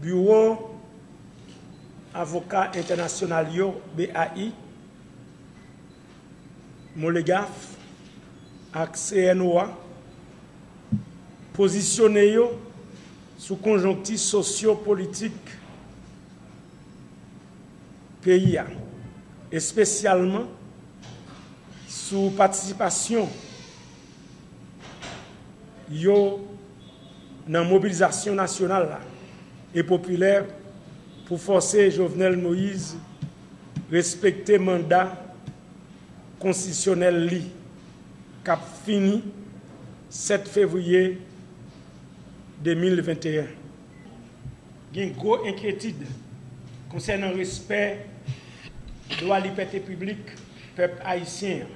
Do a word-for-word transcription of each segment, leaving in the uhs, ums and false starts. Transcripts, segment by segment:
Biwo Avoka Entènasyonal yo, B A I, Molegaf ak C N O A pozisyone yo sou konjonkti sosyo-politik peyi a, espesyalman sou patisipasyon yo nan mobilizasyon nasyonal la e popilè pou fòse Jovenel Moïse respekte manda konstitisyonèl li k ap fini sèt fevriye de mil venteyen. Gen gwo enkyetid konsènan respè dwa libète piblik pèp ayisyen an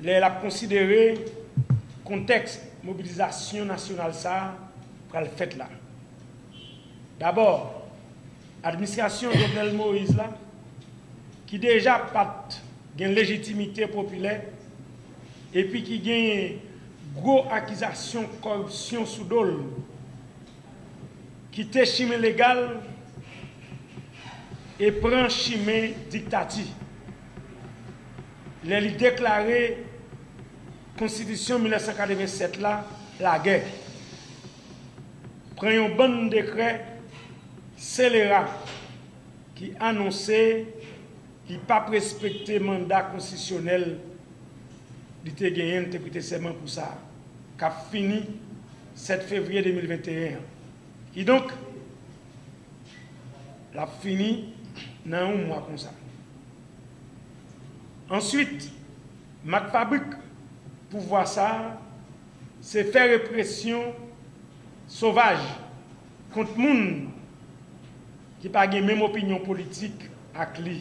lè l ap konsidere kontèks mobilizasyon nasyonal sa a pral fèt la. Dabò, administrasyon Jovenel Moïse la, ki deja pa t gen lejitimite popilè epi ki genyen gwo akizasyon kòripsyon sou do l, kite chimen legal e pran chimen diktati lè li deklare konstitisyon mil nèf san katreven sèt la lagè, pran yon bann dekrè selera ki anonse li p ap respekte manda konstitisyonèl li te genyen, li te prete sèman pou sa, k ap fini sèt fevriye de mil venteyen an. Kidonk, l ap fini nan yon mwa konsa. Answit, mak fabrik pouvwa sa a, se fè represyon sovaj kont moun ki pa gen menm opinyon politik ak li.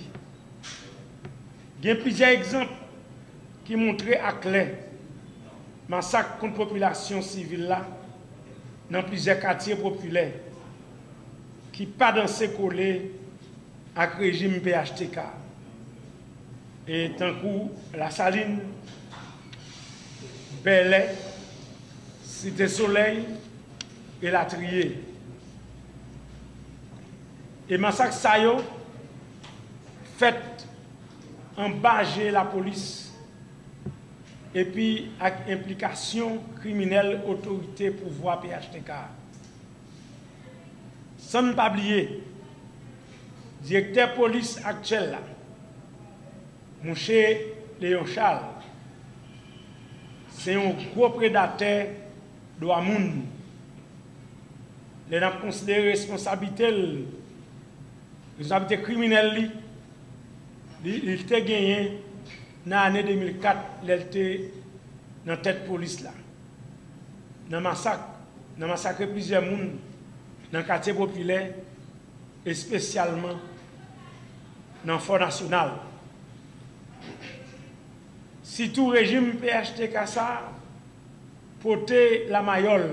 Gen plizyè egzanp ki montre aklè masak kont popilasyon sivil la nan plizyè katye popilè ki pa danse kole ak rejim P H T K, e tankou Lasalin, Bèlè, Site Solèy, elatriye. E masak sa yo fèt anba je lapolis epi ak enplikasyon kriminèl otorite pouvwa P H T K. San n pa bliye, direktè polis aktyèl la, Mouche Léon Charles, se yon gwo predatè dwa moun. Lè n ap konsidere responsablite l, responsablite kriminèl li, li, li te genyen nan ane de mil kat lè l te nan tèt polis la. Nan masak, nan masakre plizyè moun nan katye popilè, espesyalman nan Fò Nasyonal. Sitou rejim P H T K sa a pote lamayòl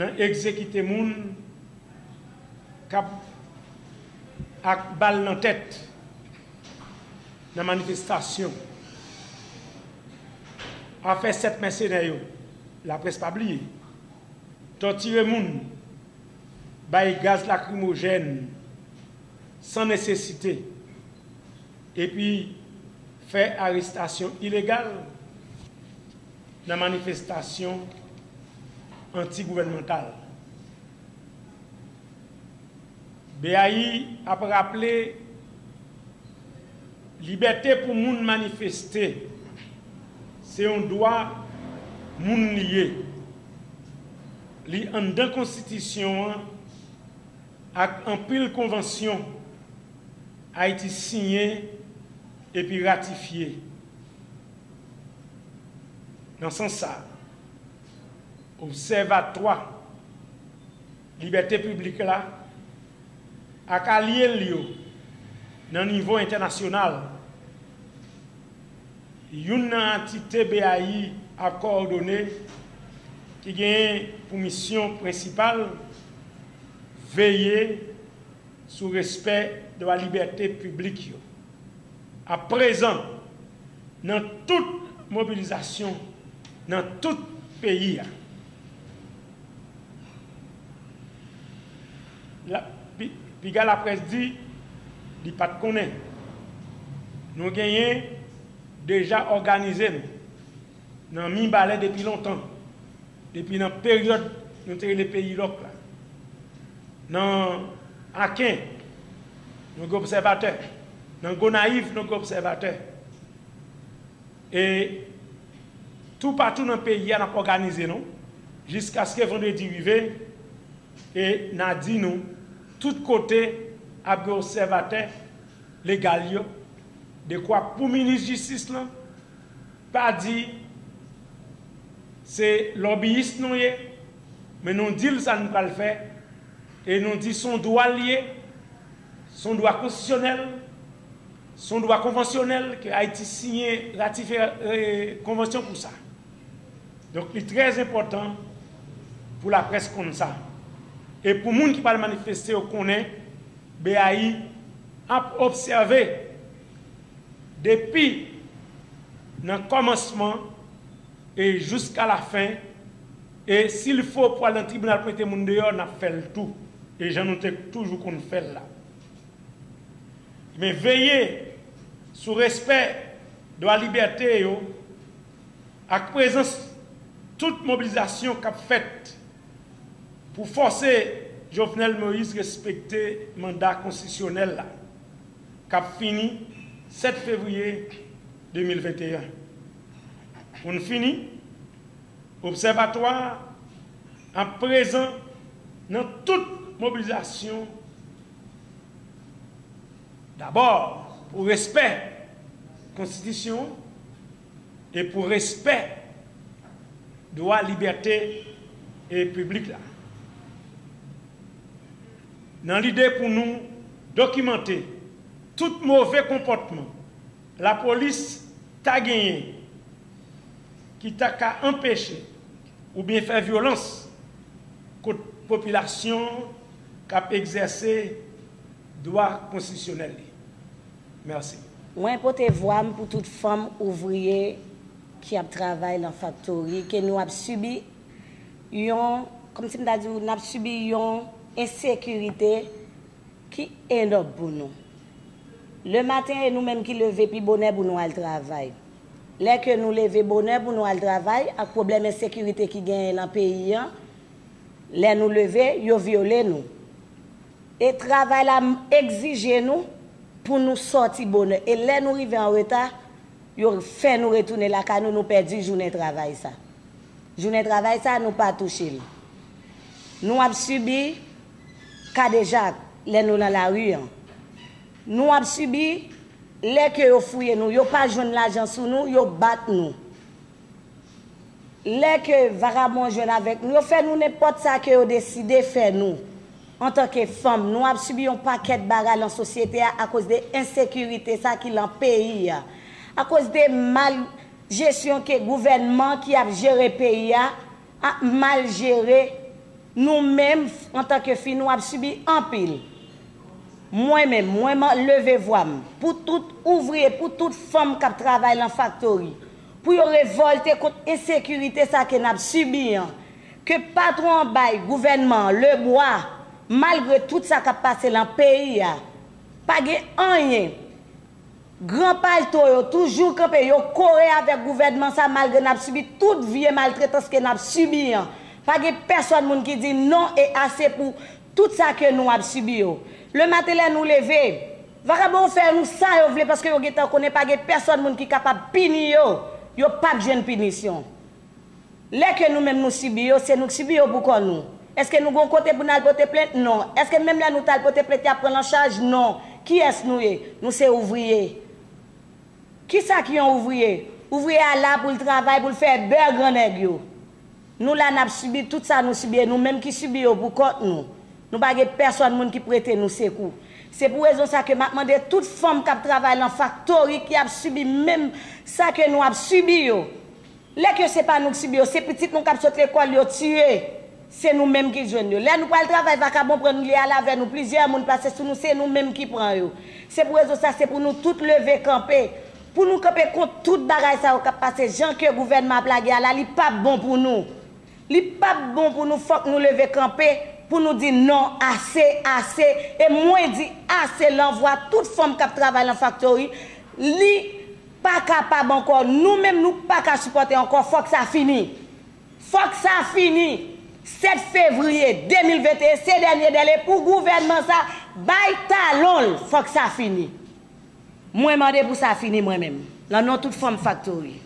nan egzekite moun k ap ak bal nan tèt nan manifestasyon. Afè sèt mèsenè yo, laprès pa bliye, tòtire moun, bay gaz lakrimojèn san nesesite, epi fè arestasyon ilegal nan manifestasyon anti-gouvènmantal. B A I ap raple, libète pou moun manifeste se yon dwa moun li ye. Li anndan konstitisyon an ak anpil konvansyon Ayiti siyen epi ratifye. Nan sans sa, Obsèvatwa Libète Piblik la ak alye l yo nan nivo entènasyonal, youn nan antite B A I ap kowòdone ki genyen pou misyon prensipal veye sou respè dwa libète piblik yo. Aprezan, nan tout mobilizasyon nan tout peyi a, La, pi, piga laprès di li pa t konnen. Nou genyen deja òganize n nan mibalè depi lontan, depi nan peryòd nou te rele peyi lòk la. Nan Aken, nou gen obsèvatè. Nan Gonayiv, nou gen obsèvatè. E toupatou nan peyi a, n ap òganize nou jiskaske vandredi rive, e n a di nou tout kote ap gen obsèvatè legal yo, dekwa pou minis jistis lan pa di se lòbiyis nou ye, men nou di l sa n pral fè, e nou di se yon dwa l ye, se yon dwa konstitisyonèl, se yon dwa konvansyonèl ke Ayiti siyen, ratifye, e, konvansyon pou sa. Donk, li trè enpòtan pou laprès konn sa. E pou moun ki pral manifeste yo konnen, B A I ap obsève depi nan kòmansman e jiska lafen, e si l fo pou al nan tribinal pou mete moun deyò, n ap fè l tou, e jan nou te toujou konn fè l la. Men veye sou respè dwa libète yo ak prezans tout mobilizasyon k ap fèt pou fòse Jovenel Moïse respekte manda konstitisyonèl la, k ap fini sèt fevriye de mil venteyen. Pou n fini, obsèvatwa a ap prezan nan tout mobilizasyon, dabò pou respè konstitisyon e pou respè dwa libète e piblik la. Nan lide pou nou dokimante tout move konpòtman lapolis ta genyen ki ta ka anpeche oubyen fè vyolans kont popilasyon k ap egzèse dwa konstitisyonèl li. Mèsi. Mwen pote vwa m pou tout fanm ouvriye ki ap travay nan faktori, ke nou ap sibi yon, kòmsi m ta di w, n ap sibi yon ensekirite ki enòm pou nou. Lematen, e nou menm ki leve pi bonè pou nou al travay. Lè ke nou leve bonè pou nou al travay, ak pwoblèm ensekirite ki genyen nan peyi an, lè nou leve, yo vyole nou. E travay la egzije nou pou nou sòti bonè. E lè nou rive an reta, yo fè nou retounen lakay nou, nou pèdi jounen travay sa. Jounen travay sa, nou pa touche l. Nou ap sibi kadejak lè nou nan lari an. Nou ap sibi lè ke yo fouye nou, yo pa jwenn lajan sou nou, yo bat nou. Lè ke vakabon jwenn avèk nou, yo fè nou nenpòt sa ke yo deside fè nou. Antanke fanm, nou ap sibi yon pakèt bagay lan sosyete a akoz de ensekirite sa ki lan peyi a. Akoz de mal jesyon ke gouvènman ki ap jere peyi a ap mal jere. Nou menm, antanke fi, nou ap sibi anpil. Mwen menm, mwen m leve vwa m pou tout ouvriye, pou tout fanm k ap travay lan faktori, pou yo revòlte kont ensekirite sa ke n ap sibi an, ke patwon an bay gouvènman an lebwa, malgre tout sa k ap pase lan peyi a. Pa gen anyen. Gran palto yo toujou kanpe, yo kore avèk gouvènman sa, malgre n ap sibi tout vye maltretans ke n ap sibi an. Pa gen pèsòn moun ki di non e ase pou tout sa ke nou ap sibi yo. Lematen lè nou leve, vakabon yo fè nou sa yo vle paske yo gentan konnen pa gen pèsòn moun ki kapab pini yo, yo p ap jwenn pinisyon. Lè ke nou menm nou sibi yo, se nou k sibi yo pou kò nou. Èske nou gen yon kote pou n al pote plent? Non. Èske menm lè nou t al pote plent, y ap pran l an chaj? Non. Kiyès nou ye? Nou se ouvriye. Kisa ki yon ouvriye? Ouvriye a la pou l travay, pou l fè bè grannèg yo. Nou la n ap sibi tout sa nou sibi, e nou menm ki sibi yo pou kont nou. Nou pa gen pèsòn moun ki prete nou sekou. Se pou rezon sa ke m ap mande tout fanm k ap travay lan faktori ki ap sibi menm sa ke nou ap sibi yo. Lè ke se pa nou k sibi yo, se pitit nou k ap sot lekòl yo tiye, se nou menm ki jwenn yo. Lè nou pral travay, vakabon pran nou, li al avè nou, plizyè moun pase sou nou, se nou menm ki pran yo. Se pou rezon sa, se pou nou tout leve kanpe, pou nou kanpe kont tout bagay sa yo k ap pase, jan ke gouvènman ap lage a la, li p ap bon pou nou. Li p ap bon pou nou, fòk nou leve kanpe Pou nou di non, ase, ase. E mwen di ase lan vwa tout fanm k ap travay lan faktori. Li pa kapab ankò. Nou menm, nou pa ka sipòte ankò. Fòk sa fini. Fòk sa fini. Sèt fevriye de mil venteyen, se dènye dèle pou gouvènman sa bay talon l. Fòk sa fini. Mwen mande pou sa fini mwen menm. Lan non tout fanm faktori.